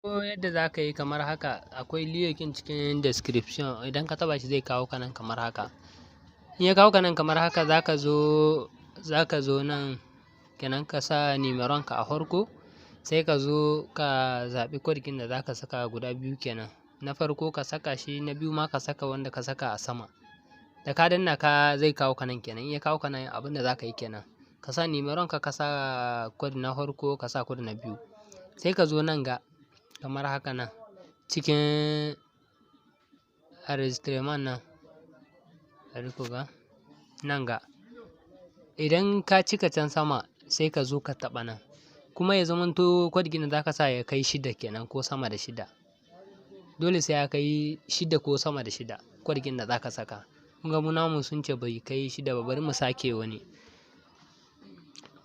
Ko yadda za ka yi kamar haka, akwai link cikin description. Idan ka taɓa shi, zai kawo ka nan kamar haka. In ya kawo ka nan kamar haka, za ka zo nan kenan, ka sa numeron ka a farko, sai ka zo ka zaɓi code ɗin da za ka saka guda biyu kenan. Na farko ka saka shi, na biyu ma ka saka wanda ka saka a sama. Da ka danna ka, zai kawo ka nan kenan. In ya kawo ka nan, abin da za ka yi kenan, ka sa numeron ka, ka sa code na farko, ka sa code na biyu. Sai ka zo nan ga kamar haka, nan cikin enregistrement nan, bari ku ga nan ga. Idan ka cika can sama, sai ka zo ka taɓa nan. Kuma ya zamanto code ɗin da za ka sa ya kai shida kenan ko sama da shida. Dole sai ya kai shida ko sama da shida code ɗin da za ka saka. Kun ga mu namu sun ce bai kai shida ba. Bari mu sake wani,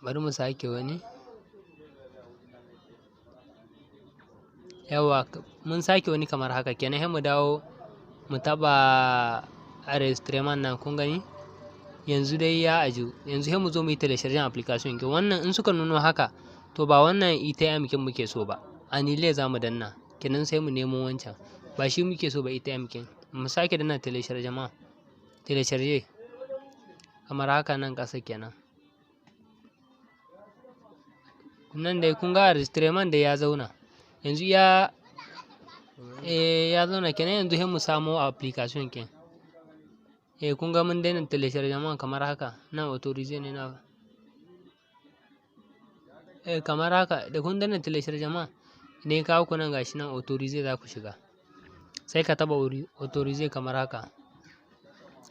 bari mu sake wani. Yawwa, mun sake wani kamar haka kenan. Sai mu dawo mu taɓa enregistrement nan. Kun gani, yanzu dai ya aju. Yanzu sai mu zo mu yi télécharger application ɗin wannan. In suka nuno haka, to ba wannan ETM kin muke so ba, annuler za mu danna kenan. Sai mu nemo wancan, ba shi muke so ba ETM kin. Mu sake danna téléchargement, télécharger kamar haka nan ƙasa kenan. Nan dai kun ga enregistrement dai ya zauna yanzu, ya zauna kenan. Yanzu sai mu samo application kin. Kun ga mun daina téléchargement kamar haka nan, autoriser ne na kamar haka. Da kun danna téléchargement, idan ya kawo ku nan, gashi nan autoriser za ku shiga. Sai ka taɓa autoriser kamar haka.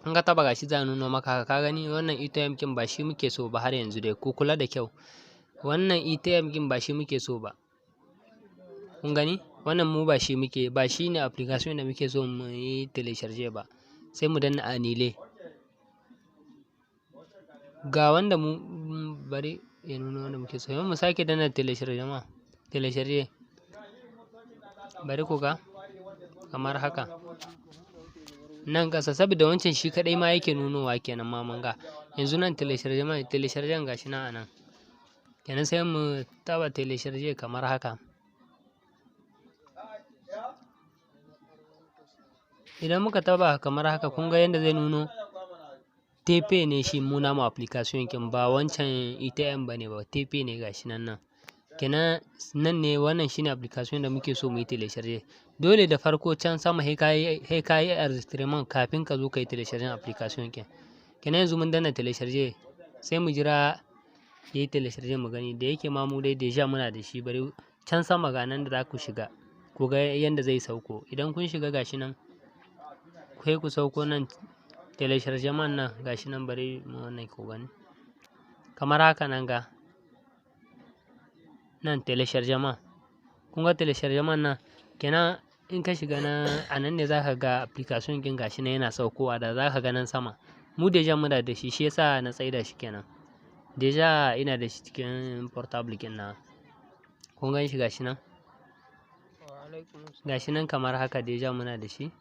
In ka taɓa, gashi za a nuno maka haka. Ka gani, wannan ETM kin ba shi muke so ba har yanzu dai. Ku kula da kyau, wannan ETM kin ba shi muke so ba. Kun gani, wannan mu ba shi muke ba, shi ne application da muke so mu yi télécharger ba. Sai mu danna annuler. Ga wanda mu bari ya nuno wanda muke so. Mu sake danna téléchargement, télécharger. Bari ku ga kamar haka nan ƙasa, saboda wancan shi kaɗai ma yake nunowa kenan ma. Mun ga yanzu nan téléchargement, télécharger, gashi nan a nan kenan. Sai mu taɓa télécharger kamar haka. Idan muka taɓa kamar haka, kun ga yadda zai nuno. TP ne shi mu namu application kin, ba wancan ETM ba ne ba, TP ne. Gashi nan nan kenan, nan ne. Wannan shine application da muke so mu yi télécharger. Dole da farko can sama sai ka yi enregistrement kafin ka zo ka yi télécharger application kin kenan. Yanzu mun danna télécharger, sai mu jira ya yi télécharger mu gani. Da yake ma mu dai déjà muna da shi, bari can sama ga nan da za ku shiga, ku ga yanda zai sauko. Idan kun shiga, gashi nan, sai ku sauko nan téléchargement nan, gashi nan. Bari mu wannan, ku gani kamar haka nan, ga nan téléchargement. Kun ga téléchargement nan kenan. In ka shiga nan, a nan ne za ka ga application ɗin, gashi nan yana saukowa. Da za ka ga nan sama, mu déjà muna da shi, shi yasa na tsaida shi kenan. Déjà ina da shi cikin portable ɗin nawa. Kun gan shi, gashi nan, gashi nan kamar haka. Déjà muna da shi.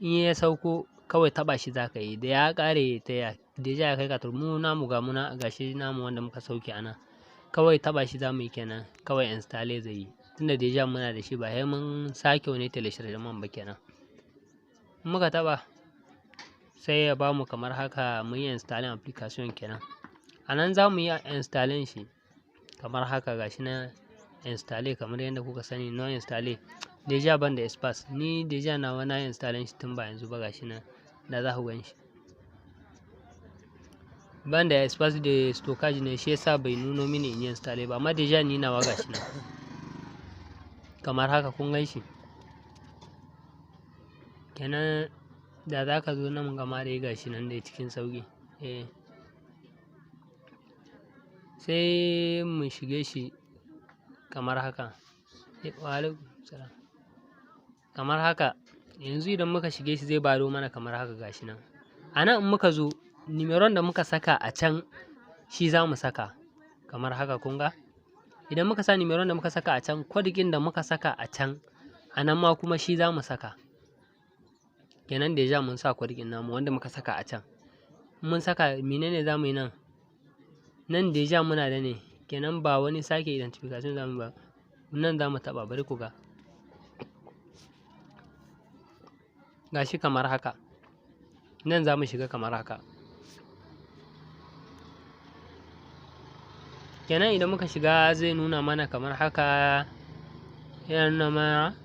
In ya sauko, kawai taɓa shi za ka yi. Da ya ƙare ta ya déjà ya kai ka. Mu namu ga muna, gashi namu wanda muka sauke a nan. Kawai taɓa shi za mu yi kenan, kawai installer zai yi, tunda déjà muna da shi, ba sai mun sake wani téléchargement ba kenan. In muka taɓa, sai ya bamu kamar haka, mun yi installing application kenan. A nan za mu yi installing shi kamar haka. Gashi nan installer kamar yadda kuka sani, no installer, déjà ban da espace. Ni déjà nawa na installing shi tun ba yanzu ba. Gashi nan da za ku gan shi. Ban da espace de stockage ne, shi yasa bai nuno mini in yi installer ba, amma déjà ni nawa gashi nan kamar haka. Kun gan shi kenan. Da za ka zo nan gama dai, gashi nan dai cikin sauƙi. Sai mu shige shi kamar haka. Wa alaikum salam. Kamar haka, yanzu idan muka shige shi, zai bado mana kamar haka. Gashi nan. A nan in muka zo, numeron da muka saka a can, shi za mu saka kamar haka. Kun ga, idan muka sa numeron da muka saka a can, code ɗin da muka saka a can, a nan ma kuma shi za mu saka kenan. Déjà mun sa code ɗin namu wanda muka saka a can. Mun saka, menene za mu yi nan? Nan déjà muna da ne kenan, ba wani sake identification za mu ba. Nan za mu taɓa, bari ku ga. Gashi kamar haka. Nan za mu shiga kamar haka. Kenan idan muka shiga, zai nuna mana kamar haka. Yana nuna mana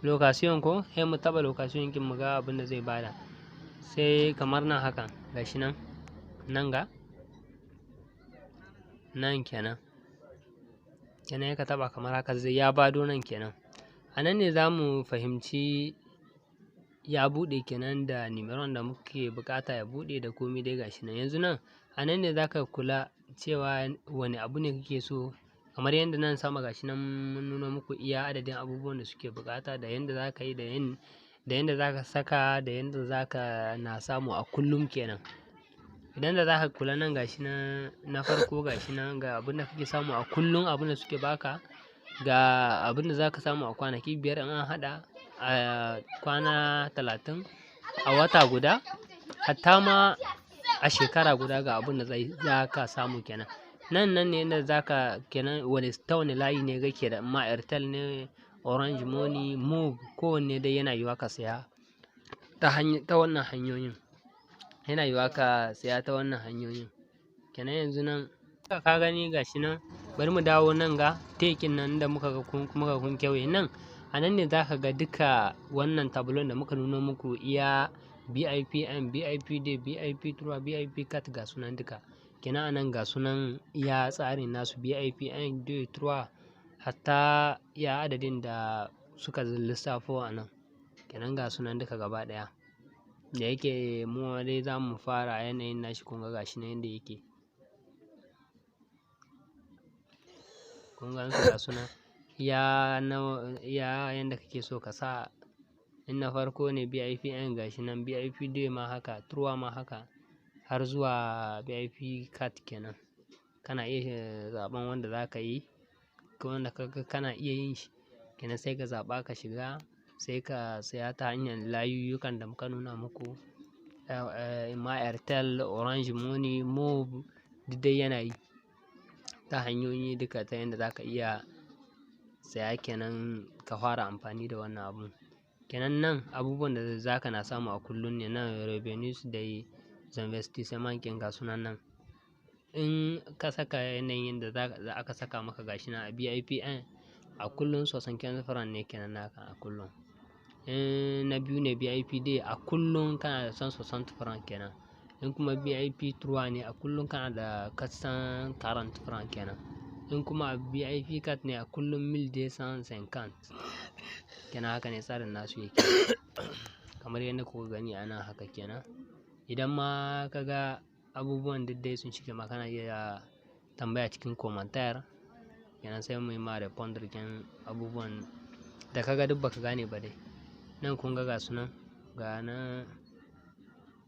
location ko? Sai mu taɓa location kin mu ga abin da zai bada. Sai kamar nan haka, gashi nan. Nan ga. Nan kenan. Kenan ka taɓa kamar haka, zai ya bado nan kenan. A nan ne za mu fahimci ya buɗe kenan da numeron da muke buƙata ya buɗe da komai dai, gashi nan. Yanzu nan, a nan ne za ka kula cewa wane abu ne kake so. Kamar yadda nan sama gashi nan mun nuna muku iya adadin abubuwan da suke buƙata, da yanda za ka yi, da yanda za ka saka, da yanda za ka na samu a kullum kenan. Idan da za ka kula nan, gashi nan na farko, gashi nan ga abin da kake samu a kullum, abin da suke baka, ga abin da za ka samu a kwanaki 5 in an haɗa, a kwana 30, a wata guda, hatta ma a shekara guda ga abin da za ka samu kenan. Nan nan ne inda za ka kenan wane ta wane layi ne kake da, ma Airtel ne, Orange Money, Moov, kowanne dai yana yiwuwa ka saya ta hanya ta wannan hanyoyin. Yana yiwuwa ka saya ta wannan hanyoyin. Kenan yanzu nan ka gani, gashi nan. Bari mu dawo nan ga tekin nan da muka ga kun muka kun kewaye nan. A nan ne za ka ga duka wannan tableau da muka nuna muku, iya BIP un, BIP deux, BIP trois, BIP quatre, ga sunan duka. Kenan a nan ga sunan iya tsarin nasu, BIP un, deux, trois, hatta iya adadin da suka lissafo a nan. Kenan ga sunan duka gaba ɗaya. Da yake mu dai za mu fara yanayin nashi, kun ga gashi nan yanda yake. Kun gan su, ga sunan. Iya nawa, iya yanda kake so ka sa. In na farko ne BIP un, gashi nan, BIP deux ma haka, trois ma haka, har zuwa BIP quatre kenan. Kana iya zaɓan wanda za ka yi, ko wanda ka ga kana iya yin shi. Kenan sai ka zaɓa ka shiga, sai ka saya ta hanyar layuyyukan da muka nuna muku. Imma Airtel, Orange Money, Moov, duk dai yana yi. Ta hanyoyi duka ta yanda za ka iya saya kenan ka fara amfani da wannan abun. Kenan nan abubuwan da za ka na samu a kullum ne nan, revenus des investissements kin, ga sunan nan. In ka saka yanayin da za aka saka maka, gashi nan a BIP un, a kullum 75 francs ne kenan naka a kullum. In na biyu ne BIP deux, a kullum kana da 160 francs kenan. In kuma BIP trois ne, a kullum kana da 440 francs kenan. In kuma a BIP quatre ne, a kullum 1250 kenan. Haka ne tsarin nasu yake. Kamar yadda kuka gani a nan haka kenan. Idan ma ka ga abubuwan duk dai sun shige ma, kana iya tambaya cikin commentaire. Kenan sai muyi ma répondre kin abubuwan da ka ga duk baka gane ba dai. Nan kun ga gasu nan, ga nan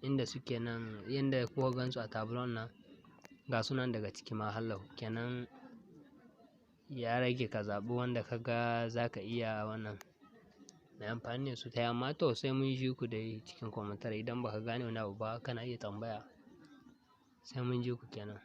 inda suke nan, yanda kuka gansu a tableau nan, ga su nan daga ciki ma hallau. Kenan ya rage ka zaɓi wanda ka ga za ka iya wannan mai amfani da su ta. Amma to, sai mun ji ku dai cikin commentaire. Idan baka gane wani abu ba, kana iya tambaya. Sai mun ji ku kenan.